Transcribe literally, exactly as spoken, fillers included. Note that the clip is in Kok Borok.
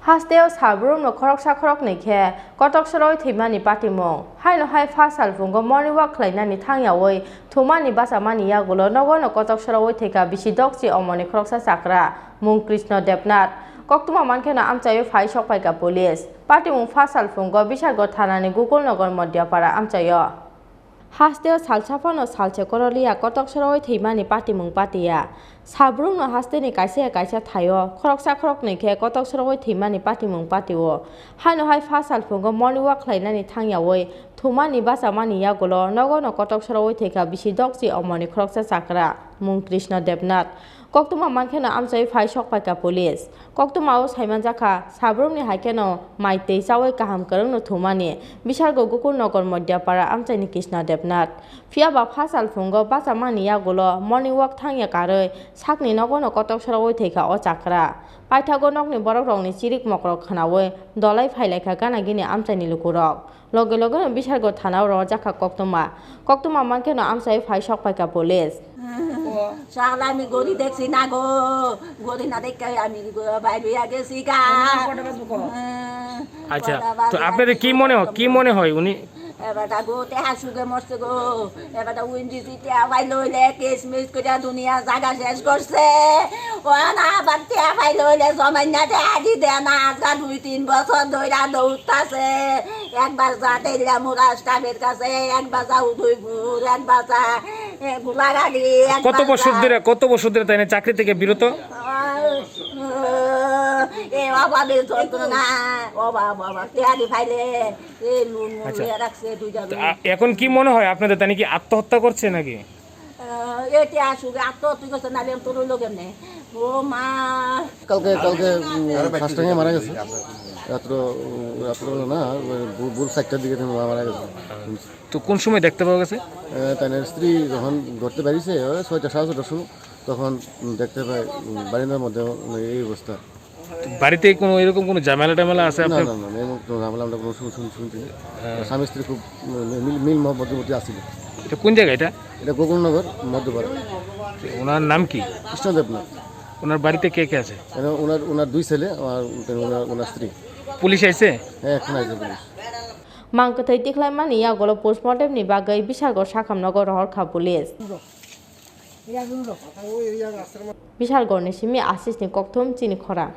Hasteo salbrumno khoroksa khoroknwi khe kotok sorowi thwimani patimung. Haino hai pha salphungo morning walk khlainani thangyawi thumani bachamani yagulo nogono kotok sorowi thwikha bisi dokchi omoni khoroksa chakra, mung Krishna Debnath. Koktwma mankheno amchaio phai sokphaikha police. Patimung pha salphungo Bishargo thanani Gokulnagar Modiapara amchaio. Hasteo salsa phano salse koroliya kotok sorowi thwimani patimung patiya. Salbrumno hasteni kaisa ya kaisa thaio khoroksa khoroknwi khe kotok sorowi thwimani patimung patio. Haino hai pha salphungo morning walk khlainani thangyawi thumani bachamani yagulo nogono kotok sorowi thwikha bisi dokchi omoni khoroksa chakra, mung Krishna Debnath. Koktwma mankheno amchawi phai sokphaikha police. Koktwmao saimanjakha, salbrumni haikheno mai twi chawi kaham kwrwngno thumani, Bishargo Gokulnagar Modiapara amchaini Krishna Debnath. Phiyaba pha salphungo bachamani yagulo morning walk thangya karwi sakni nogono kotok sorowi thwikha o chakra. Paithago nokni borokrokni chirik mokrok khwnawi dolai phailaikha gana gini amchaini lukurok. Loge logeno Bishargo thanao rwjakha koktwma. Koktwma mankheno amchai phai sokphaikha police. সকালে আমি গড়ি দেখছি না গো, গড়ি না দেখে আমি বাইরে গেছি গা। আচ্ছা, তো আপনাদের কি মনে হয়, কি মনে হয় উনি? এবার গো তে হাসুগে মরছে গো, এবার উইন্ডিসি তে আবাই লইলে কিসমিস করে দুনিয়া জায়গা শেষ করছে। ও না আবার তে আবাই লইলে জমাই না দে আদি দে না, আজকা দুই তিন বছর ধরে দৌড়তাছে। একবার যা দিলাম রাস্তাবের কাছে, একবার যা উদয়পুর, একবার যা, এ, গোলাগাড়ি, একবার কত বছর যা। ধরে, কত বছর ধরে তাই না চাকরি থেকে বিরত? আহ, এ বাবা, বে যন্ত্রণা। ও বাবা, বাবা, তেয়ারি ফাইলে, এ নুন মুন আচ্ছা। নিয়ে রাখছে দুইটা তো, রুম। আ, এখন কি মনে হয় আপনাদের, তাই নাকি আত্মহত্যা করছে নাকি? আহ, এটি আসুক, আর তো তুই গেছে, নালে আমি তোর লগে নে। ও মা। কালকে, কালকে, উম, ফার্স্ট টাইমে মারা গেছে। রাত্র, উম, রাত্র হলো না, ওই ভোর, ভোর চারটার দিকে তুমি মা মারা গেছে। তো কোন সময় দেখতে পাওয়া গেছে? আহ, তাই না স্ত্রী যখন ঘরতে বেরিয়েছে, ওই ছয়টা, সাড়ে ছয়টার সময়, তখন, উম, দেখতে পাই, উম, বারিন্দার মধ্যে, উম, এই অবস্থা। বাড়িতে কোনো এরকম কোনো ঝামেলা টামেলা আছে না, আপনার? না, না, না, এমন কোনো ঝামেলা আমরা কোনো শুন-, শুন-, শুনছি না। হ্যাঁ। স্বামী স্ত্রী খুব, উম, মিল, মিল মহব্বতের মধ্যে আছিল। এটা কোন জায়গা এটা? এটা গোকুলনগর, মধ্যপাড়া। ওনার নাম কি? কৃষ্ণ দেবনাথ। ওনার বাড়িতে কে কে আছে? এরা ওনার, ওনার দুই ছেলে আর ওনার, ওনার স্ত্রী। পুলিশ আইছে? হ্যাঁ, এখন আইছে police. Mang kwthwi tikhlaimani yagulo postmortem ni bagwi Bishargo sakhamnogo rohorkha police. Bishargo ni simi Ashish ni kokthum chini khorang.